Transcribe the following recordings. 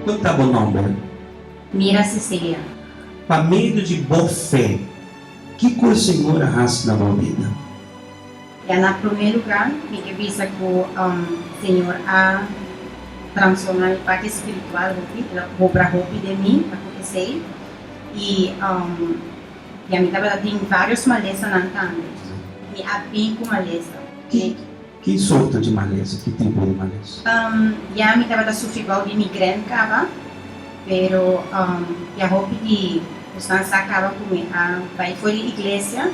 Kon ta bo nòmber? Mira Cecilia. Pa medio di bo fe, kiko e Señor a hasi na bo bida? Ya na promé lugá, mi ke bisa ku Señor a transformá mi parti spiritual hopi, el a obra hopi den mi pa ku esei. I ya mi tabata tin vários malesanan tambe. Mi a bin ku malesa. Ki ki sorto di malesa? Ki tipo di malesa? Ya mi tabata sufri bou di migrèn kaba, pero ya hopi di kosnan sa kaba ku mi a bai for di iglesia.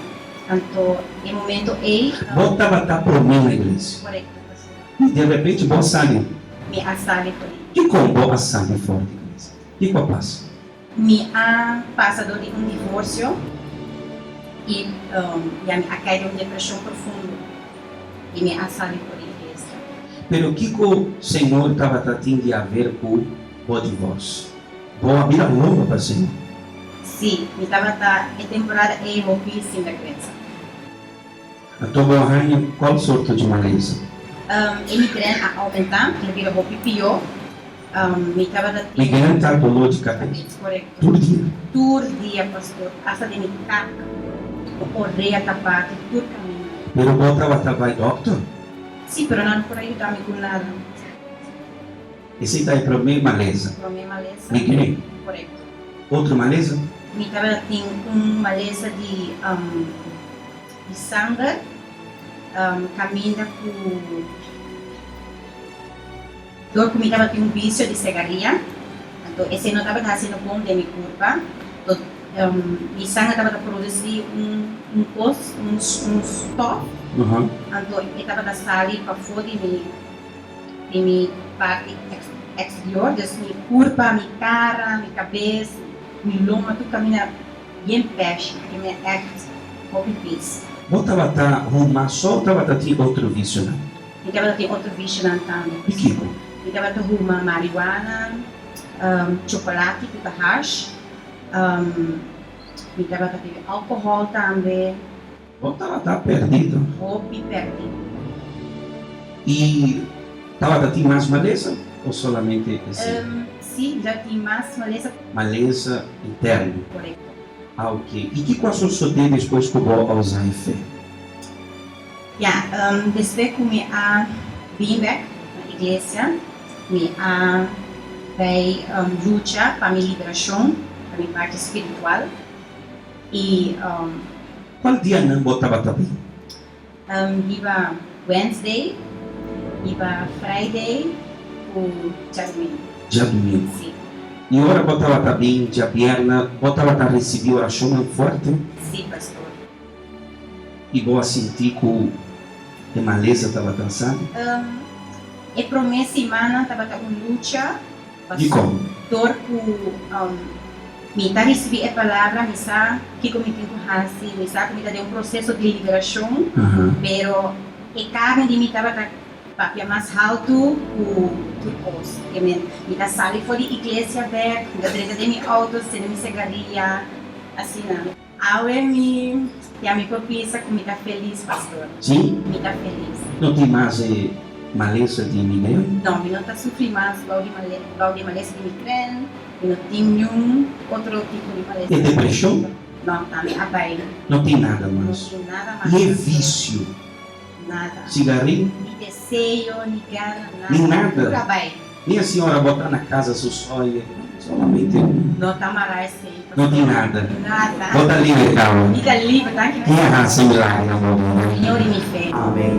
Anto e momento ei. Bo tabata promé na iglesia. Korekto, pastor. I di repente bo a sali. Mi a sali for di. Dikon bo a sali for di iglesia? Kiko a pasa? Mi a pasa dor di un divorsio i ya mi a kai den un depreshon profundo i mi a sali for di iglesia. Pero kiko Señor tabata tin di haber ku bo divorsio? Bo a bira lomba pa Señor? Sí, mi tabata e temporada ei hopi sinbergwensa. Anto bo a haña cual sorto di malesa? E migrèn a aumentá, el a bira hopi pió. Mi tabata tin. Migrèn ta doló di kabes? Korekto. Tur dia? Tur dia, pastor. Asta den mi kak, ku orea ta bati tur kaminda. Pero bo tabata bai dòkter? Sí, pero nan no por a yuda mi ku nada. Esei ta e promé malesa. Promé malesa. Migrèn. Korekto. Otro malesa? Mi tabata tin un malesa di di sanger kaminda ku dor ku mi tabatin un bisio di segaria, anto esei no tabata hasiendo bon den mi kurpa, anto mi sanger tabata produsí un un kos, un un stof, anto e tabata sali pafó di mi di mi parti eksterior, dus mi kurpa, mi kara, mi kabes, mi loma tur kaminda. Bien pèshi, e mi ègt hopi pis. Bo tabata huma so o tabata tin otro visionan? Mi tabata tin otro visionan tambe. I kiko? Mi tabata huma marihuana, chocolati ku ta hash, mi tabata bebe alcohol tambe. Bo tabata perdido. Hopi perdido. I tabata tin mas malesa o solamente esei? Si, mi tabata tin mas malesa. Malesa interno. Korekto. Ah, ok. I kiko a sosodé despues ku bo a usa e fe? Ya, despues ku mi a bin bek na iglesia, mi a bai lucha pa mi liberashon, pa mi parti spiritual. I. Cual dianan bo tabata bin? Riba Wednesday, riba Friday cu djadumingu. Djadumingu. Si. I ora bo tabata bin djabierna, bo tabata ricibi oracionnan fuerte? Si, pastor. I bo a sinti cu e maleza tabata sali? E prome simannan tabata un lucha. Dikon? Dor ku mi ta risibí e palabra, mi sa kiko mi tin ku hasi, mi sa ku mi ta den un proseso di liberashon, pero e karni di mi tabata papia mas haltu ku tur kos. Ke men, mi ta sali for di iglesia bèk, mi ta drenta den mi outo, sende mi segaria, asina. Awe mi ya mi por bisa ku mi ta felis, pastor. Sí? Mi ta felis. No tin mas e malesa di migren? No, mi no ta sufri mas bou di bou di malesa di migren. Mi no tin niun otro tipo di malesa. E depreshon? No, tambe a bai. No tin nada mas? No tin nada mas. Ni e visio? Nada. Sigarin? Ni deseo, ni gana, nada. Ni nada? Tur a bai. Ni a señora bota na casa su soya, solamente un. No ta mara esey, pastor. No tin nada. Nada. Bo ta libre caba. Mi ta libre, danki Ken a haci milagro na bo vida? Señor di mi fe. Amen.